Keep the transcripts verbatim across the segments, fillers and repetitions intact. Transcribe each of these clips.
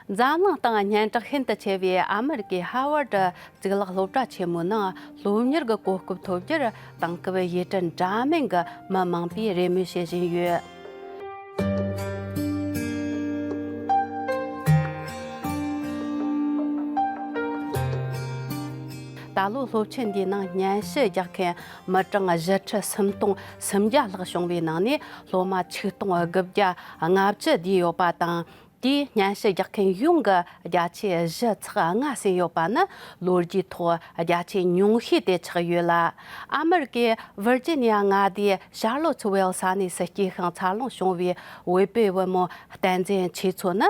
འཛམ་གླིང་སྟེང་སྙན་གྲགས་ཤིན་ཏུ་ཆེ་བའི་ཨ་མི་རི་ཀའི་ཧར་ཝར་ཌི་གཙུག་ལག་སློབ་གྲྭ་ཆེན་མོའི་ནང་སློབ་གཉེར་གྱི་གོ་སྐབས་ཐོབ་རྒྱུར་དེང་སྐབས་ཡུལ་གྲུ་འདྲ་མིན་གྱི་མི་མང་པོས་རེ་སྨོན་བྱེད་བཞིན་ཡོད། ད་ལོ་སློབ་ཆེན་འདིའི་ནང་སྙན་ཞུ་རྒྱག་མཁན་མི་གྲངས་བཞི་ཁྲི་སུམ་སྟོང་སུམ་བརྒྱ་ལྷག་བྱུང་བའི་ནང་ནས་སློབ་མ་ཆིག་སྟོང་དགུ་བརྒྱ་ལྔ་བཅུ་བསྡུས་ཡོད་པ་དང་། དེའི་སྙན་ཞུ་རྒྱག་མཁན་ཡོངས་ཀྱི་བརྒྱ་ཆ་བཞི་ཚེག་ལྔ་ཟིན་ཡོད་པ་ནི་ལོ་རྒྱུས་ཐོག་བརྒྱ་ཆ་ཉུང་ཤོས་དེ་ཆགས་ཡོད་ལ། ཨ་མི་རི་ཀའི་ཝིར་ཇི་ནི་ཡ་མངའ་སྡེའི་ཤར་ལོ་ཚི་ཝེལ་ས་གནས་སུ་སྐྱེས་ཤིང་འཚར་ལོངས་བྱུང་བའི་བོད་པའི་བུ་མོ་བསྟན་འཛིན་ཆོས་མཚོ་ནི་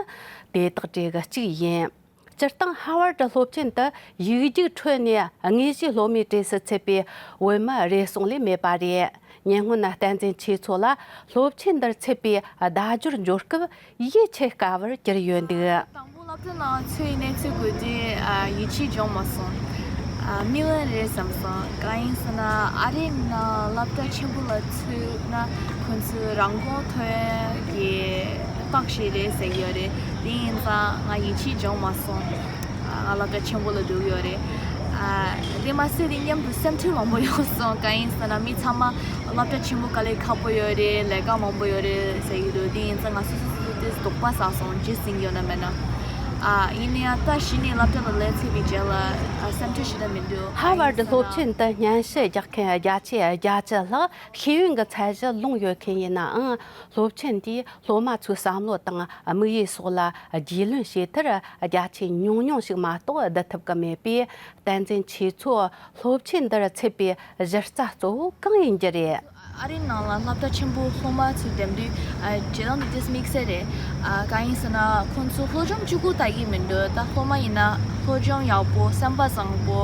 དེ་དག་གྲས་ཀྱི་གཅིག་ཡིན། སྤྱིར་བཏང་ཧར་ཝར་ཌི་སློབ་ཆེན་དུ་ཡིག་རྒྱུགས་ཁྲོད་ནས་དངོས་གཞིའི་སློབ་མའི་གྲས་སུ་ཚུད་པའི་བོད་མི་རེ་ཟུང་ལས་མེད་པ་རེད། ཉེ་སྔོན་བསྟན་འཛིན་ཆོས་མཚོ་ལ་སློབ་ཆེན་འདིར་ཚུད་པའི་བརྡ་སྦྱོར་འབྱོར་སྐབས་ཡིད་ཆེས་དཀའ་བར་གྱུར་ཡོད་འདུག་དང་པོ་སློབ་གྲྭ་ནང་ཚུད་ནས་ཚུད་དགོས་དུས་ཡིད་ཆེས་འབྱུང་མ་སོང་། དམིགས་ཡུལ་རེད་བསམ་སོང་། གང་ཡིན་ཟེར་ན་ཨ་རིའི་ནང་སློབ་གྲྭ་ཆེན་པོ་ལ་ཚུད་ན་ཁོང་ཚོས་རང་དབང་ཐོན་གྱི་རྟགས་ཤིག་རེད་ཟེར་གྱི་ཡོད་རེད། དེ་ཡིན་ཙང་ང་ཡིད་ཆེས་འབྱུང་མ་སོང་། ང་སློབ་གྲྭ་ཆེན་པོ་ལ་འགྲོ་གི་ཡོད་རེད། དེ་མ་ཟད་དེ་མཉམ་དུ་སེམས་ཁྲལ་མང་པོ་ཡོང་སོང་། གང་ཡིན་ཟེར་ན་མི་ཚང་མ་སློབ་གྲྭ་ཆེན་པོ་དཀའ་ལས་ཁག་པོ་ཡོད་རེད། ལས་ཀ་མང་པོ་ཡོད་རེད་ཟེར་གྱི་འདུག་དེ་ཡིན་ཙང་ང་སོ་སོ་སོ་སོ་དེ་དོགས་པ་ཟ་སོང་། རྗེས་ཟིན་ཡོད་ན་མེད་ན། ཡིན་ན་ཡང་ད་གཞི་ནས་སློབ་གྲྭ་ལ་སླེབས་ཚར་བའི་རྗེས་ལ་སེམས་ཁྲལ་ཞེ་དྲག་མི་འདུག་ཧར་ཝར་ཌི་སློབ་ཆེན་དུ་སྙན་ཞུ་རྒྱག་མཁན་བརྒྱ་ཆ་བརྒྱད་ཅུ་ལྷག་ཤེས་ཡོན་གྱི་ཚད་གཞི་ལོངས་ཡོད་མཁན་ཡིན་ནའང་། སློབ་ཆེན་དེས་སློབ་མ་ཚོའི་བསམ་བློ་དང་དམིགས་ཡུལ་སོགས་ལ་རྒྱུས་ལོན་བྱས་མཐར། བརྒྱ་ཆ་ཉུང་ཉུང་ཞིག་མ་གཏོགས་བསྡུ་ཐུབ་ཀྱི་མེད་པས། བསྟན་འཛིན་ཆོས་མཚོ་སློབ་ཆེན་འདིར་ཚུད་པའི་གཞི་རྩ་གཙོ་བོ་གང་ཡིན་རྒྱུ་རེད། ཨ་རིའི་ནང་ལ་སློབ་གྲྭ་ཆེན་པོའི་སློབ་མ་ཚོ་འགྲིམ་དུས་བྱེད་སྟངས་དེ་ཏོག་ཙམ་དམིགས་བསལ་རེད། གང་ཡིན་ཟེར་ན་ཁོང་ཚོ་སློབ་སྦྱོང་གཅིག་པུ་ལྟ་གི་མི་འདུག་ད་སློབ་མ་ཡིན་ན་སློབ་སྦྱོང་ཡག་པོ། སེམས་པ་བཟང་པོ།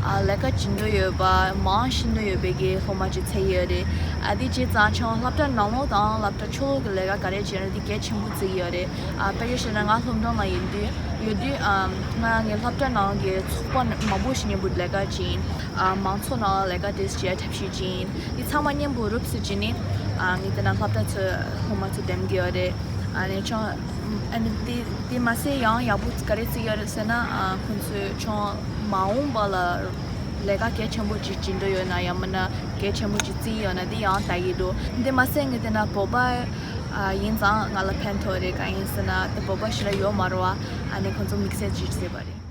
ལས་ཀ་བྱེད་འདོད་ཡོད་པ། མང་ཤེས་འདོད་ཡོད་པའི་གི་སློབ་མ་ཅིག་ཚད་ཡོད་རེད། དེ་བྱས་ཙང་ཁྱོད་སློབ་གྲྭ་ནང་ལོགས་དང་སློབ་གྲྭ་ཕྱོགས་ལོགས་ཀྱི་ལས་ཀ་ག་རེ་བྱེད་ན་དེ་གལ་ཆེན་པོ་བརྩི་གི་ཡོད་རེད། དཔེར་བཞག་ན་ང་སློབ་གྲྭ་ནང་ཡིན་དུས་ཡོད་དུས་ང་ངའི་སློབ་གྲྭ་ནང་གི་ཚོགས་པ་མང་པོ་ཞིག་མཉམ་པོ་ལས་ཀ་བྱེད་ཡིན། མང་ཚོགས་ནང་ལས་ཀ་དེ་བྱེད་ཐབས་ཤེས་བྱེད་ཡིན། དེ་ཚང་མ་མཉམ་པོ་རུབ་སུ་བྱས་ནས་ངས་དེ་ན་སློབ་གྲྭ་ཚོའི་སློབ་མ་ཚོ་འདེམས་ཀྱི་ཡོད་རེད། ཨ་ནི་ཁྱོད་ཨ་ནི་དེ་དེ་མ་ཟད་ཡང་ཡག་པོ་ག་རེ་བརྩི་ཡོད་རེད་ཟེར་ན། ཁོང་ཚོས་ཁྱོད་མ་འོངས་པ་ལ་ལས་ཀ་གལ་ཆེན་པོ་ཅིག་བྱེད་འདོད་ཡོད་ན། ཡང་མིན་ན་གལ་ཆེན་པོ་ཅིག་བརྩི་ཡོད་ན་དེ་ཡང་ལྟ་གི་འདུག་དེ་མ་ཟད་ངས་དེ་ན་བོད་པ་ཡིན་ཙང་ང་ལ་ཕན་ཐོགས་རེད། གང་ཡིན་ཟེར་ན་དེ་བོད་པ་ཞིག་ལ་ཡོད་མ་རེད་བ། ཨ་ནི་ཁོང་ཚོ་དམིགས་བསལ་ཅིག་བརྩིས་པ་རེད།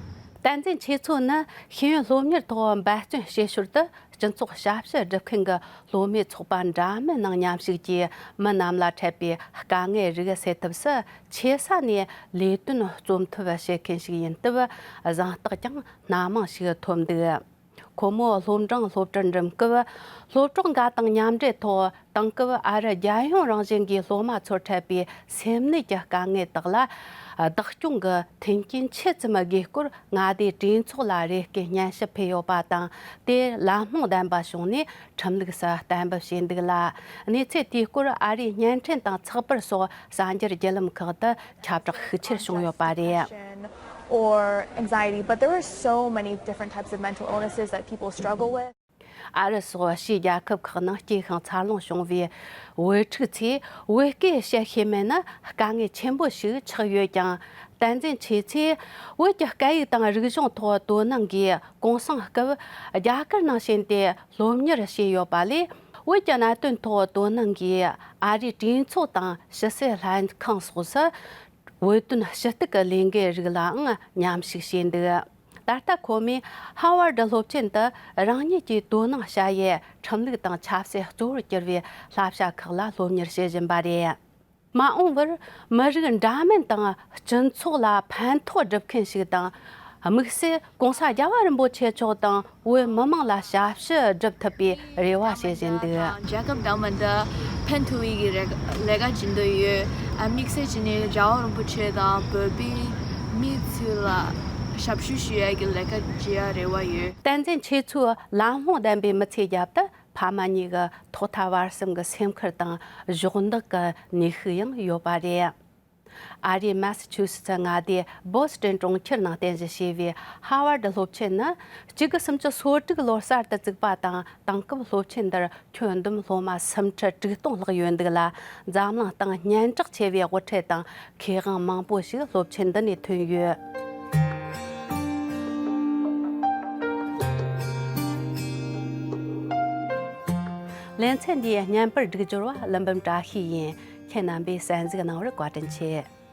བསྟན་འཛིན་ཆོས་མཚོ་ནི་ཤེས་ཡོན་སློབ་གཉེར་ཐོག་འབད་བརྩོན་བྱེད་ཞོར་དུ། སྤྱི་ཚོགས་ཞབས་ཞུ་སྒྲུབ་མཁན་གྱི་སློབ་མའི་ཚོགས་པ་འདྲ་མིན་ནང་མཉམ་ཞུགས་ཀྱིས་མི་རྣམས་ལ་འཕྲད་པའི་དཀའ་ངལ་རིགས་སེལ་ཐབས་སུ་ཆེ་ས་ནས་ལས་དོན་རྩོམ་ཐབས་བྱེད་མཁན་ཞིག་ཡིན་སྟབས། གཟེངས་རྟགས་ཀྱང་སྣ་མང་ཞིག་ཐོབ་འདུག་ཁོ་མོ་སློབ་འབྲིང་སློབ་གྲྭར་འགྲིམ་སྐབས། སློབ་གྲོགས་འགའ་དང་མཉམ་འབྲེལ་ཐོག་དེང་སྐབས་ཨ་རི་རྒྱལ་ཡོངས་རང་བཞིན་གྱི་སློབ་མ་ཚོར་འཕྲད་པའི་སེམས་ནད་ཀྱི་དཀའ་ངལ་དག་ལ་བདག་སྐྱོང་གི་མཐུན་རྐྱེན་ཆེ་ཙམ་དགོས་སྐོར་མངའ་སྡེའི་གྲོས་ཚོགས་ལ་རེ་སྐུལ་སྙན་ཞུ་ཕུལ་ཡོད་པ་དང་། དེར་ལམ་ལྷོང་ལྡན་པ་བྱུང་ནས་ཁྲིམས་ལུགས་སུ་གཏན་འབེབས་བྱས་འདུག་ལ། གནས་ཚུལ་དེའི་སྐོར་ཨ་རིའི་བརྙན་འཕྲིན་དང་ཚགས་པར་སོགས་གསར་འགྱུར་བརྒྱུད་ལམ་ཁག་ཏུ་ཁྱབ་བསྒྲགས་ཤུགས་ཆེར་བྱུང་ཡོད་པ་རེད། Or anxiety, but there are so many different types of mental illnesses that people struggle with. ཨ་རི་སོགས་ཕྱིའི་རྒྱལ་ཁབ་ཁག་ནང་སྐྱེས་ཤིང་འཚར་ལོངས་བྱུང་བའི་བུ་ཕྲུག་ཚོས་བོད་སྐད་བཤད་ཤེས་མེད་ནི་དཀའ་ངལ་ཆེན་པོ་ཞིག་ཆགས་ཡོད་ཀྱང་། བསྟན་འཛིན་ཆོས་མཚོས་བོད་ཀྱི་སྐད་ཡིག་དང་རིག་གཞུང་ཐོག་དོ་སྣང་གིས་གུང་སེང་སྐབས་རྒྱ་གར་ནང་ཕྱིན་ཏེ་སློབ་གཉེར་བྱས་ཡོད་པ་ལས། བོད་ཀྱི་གནད་དོན་ཐོག་དོ་སྣང་གིས་ཨ་རིའི་གྲོས་ཚོགས་དང་ཕྱི་སྲིད་ལྷན་ཁང་སོགས་སུ་བོད་དོན་ཞུ་གཏུག་གི་ལས་འགུལ་རིགས་ལའང་མཉམ་ཞུགས་བྱས་འདུག་ད་ལྟ་ཁོ་མོས་ཧར་ཝར་ཌི་སློབ་ཆེན་དུ་རང་ཉིད་ཀྱི་དོ་སྣང་བྱ་ཡུལ་ཁྲིམས་ལུགས་དང་ཆབ་སྲིད་གཙོ་བོར་གྱུར་བའི་བསླབ་བྱ་ཁག་ལ་སློབ་གཉེར་བྱེད་བཞིན་པ་རེད། མ་འོངས་པར་མི་རིགས་འདྲ་མིན་དང་སྤྱི་ཚོགས་ལ་ཕན་ཐོགས་སྒྲུབ་མཁན་ཞིག་དང་། དམིགས་བསལ་༸གོང་ས་༸རྒྱལ་བ་རིན་པོ་ཆེ་མཆོག་དང་བོད་མི་མང་ལ་ཞབས་ཞུ་སྒྲུབ་ཐུབ་པའི་རེ་བ་བྱེད་བཞིན་འདུག་རྒྱལ་ཁབ་འདྲ་མིན་དུ་ཕན་ཐོགས་པའི་གི་རེ་ལས་ཀ་བྱེད་འདོད་ཡོད། དམིགས་བསལ་བྱས་ནས་༸རྒྱལ་བ་རིན་པོ་ཆེ་དང་བོད་པའི་མི་ཚོ་ལ་ཞབས་ཞུ་ཞུ་ཡ་གི་ལས་ཀ་བྱེད་ཡ་རེ་བ་ཡོད། བསྟན་འཛིན་ཆོས་མཚོས་ལམ་ལྷོང་ལྡན་པའི་མི་ཚེའི་རྒྱབ་ཏུ་ཕ་མ་གཉིས་ཀྱི་ཐོག་མཐའ་བར་གསུམ་གྱི་སེམས་ཁུར་དང་གཞོགས་འདེགས་ཀྱི་ནུས་ཤུགས་ཡང་ཡོད་པ་རེད། ཨ་རིའི་མ་སི་ཆུ་སི་ཚི་མངའ་སྡེའི་བོ་སི་ཊོན་གྲོང་ཁྱེར་ནང་རྟེན་གཞི་བྱས་པའི་ཧ་ཝར་ཌི་སློབ་ཆེན་ནི་གཅིག་དགུ་སུམ་ཅུ་སོ་དྲུག་ལོར་གསར་དུ་བཙུགས་པ་དང་། དེང་སྐབས་སློབ་ཆེན་འདིར་ཁྱོན་བསྡོམས་སློབ་མ་སུམ་ཁྲི་དྲུག་སྟོང་ལྷག་ཡོད་འདུག་ལ། འཛམ་གླིང་སྟེང་སྙན་གྲགས་ཆེ་བའི་དབུ་ཁྲིད་དང་མཁས་དབང་མང་པོ་ཞིག་སློབ་ཆེན་འདི་ནས་ཐོན་ཡོད། ལེ་ཚན་འདིའི་བརྙན་པར་སྒྲིག་སྦྱོར་བ་ཀླུ་འབུམ་བཀྲ་ཤིས་ཡིན། ཁྱེད་རྣམ་པས་གསན་གཟིགས་གནང་བར་བཀའ་དྲིན་ཆེ།